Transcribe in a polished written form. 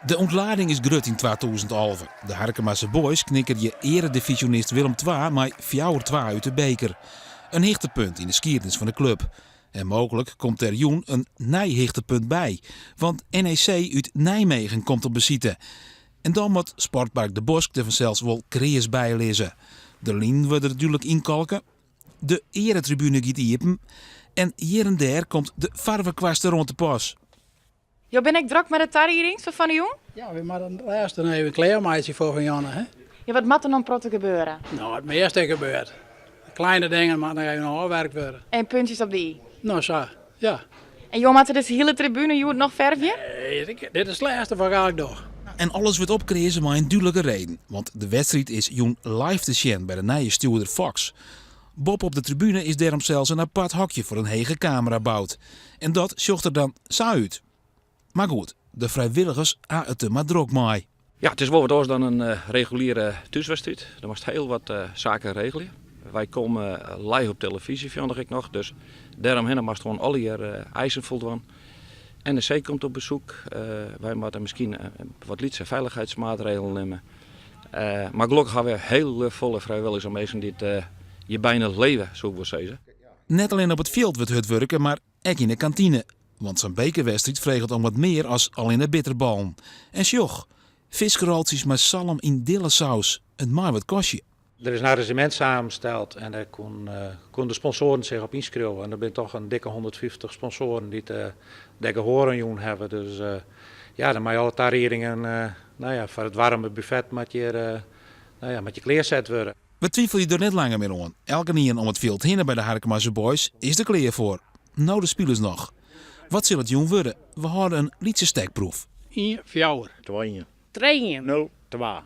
De ûntlading is grut yn 2011. De Harkemase Boys knikkerje earedivisionist Willem II mei fjouwer-twa út de beker. In hichtepunt yn de skiednis fan de klup. En mooglik komt der jûn in nij hichtepunt by, want NEC út Nijmegen komt op besite. En dan moat Sportpark De Bosk der fansels wol kreas by lizze. De linen wurde der dúdlik ynkalke, de earetribune giet iepen en hjir en dêr komt de farvekwast deroan te pas. Jo binne ek drok mei de tariedings foar fan 'e jûn? Ja, wy moatte it lêste noch even klearmeitsje foar fan jûn, hè? Ja, wat moat der noch in protte gebeure? No, it measte gebeurt. De kleine dingen moatte noch even ôfwerkt wurde. En puntjes op de i? No sa, ja. En jo moatte dizze hiele tribune hjoed noch fervje? Nee, dit is it lêste wat ik doch. En alles wurdt opkreaze mei in dúdlike reden, want de wedstriid is jûn live te sjen by de nije stjoerder Fox. Boppe op de tribune is dêrom sels in apart hokje foar in hege kamera boud. En dat sjocht der dan sa út. Mar goed, de frijwilligers ha it der mar drok mei. Ja, it is wol wat oars dan in reguliere thúswedstriid. Der moatst hiel wat saken regelje. Wy komme live op telefyzje, fjocht ik noch, dus dêromhinne moatst gewoan allegear eisen foldwaan. NEC komt op besoek. Wy moatte miskien wat lytse feilichheidsmaatregelen nimme. Mar gelokkich hawwe wy hiel folle frijwilligers en minsken dy't hjir byna leve, soe ik wol sizze. Net allinne op it fjild wurdt hurd wurke, mar ek yn de kantine. Want sa'n bekerwedstriid freget om wat mear as allinne bitterballen. En sjoch, fiskroltsjes mei salm yn dillesaus. It mei wat kostje. Der is in arranzjemint samensteld en dêr koenen de sponsoaren sich op ynskriuwe. En der binne toch in dikke 150 sponsoaren dy't dêr gehoar oan jûn hawwe. Dus ja, dan meie alle tariedingen nou ja, foar it waarme buffet moat hjir, nou ja, moat hjir klearset wurde. We twivelje der net langer mear oan. Elkenien om it fjild hinne by de Harkemase Boys is der klear foar. No de spilers noch. Wat sil it jûn wurde? We hâlde in lytse stekproef. Ien, fjouwer. Twa, ien. Trije, ien. Nul, twa.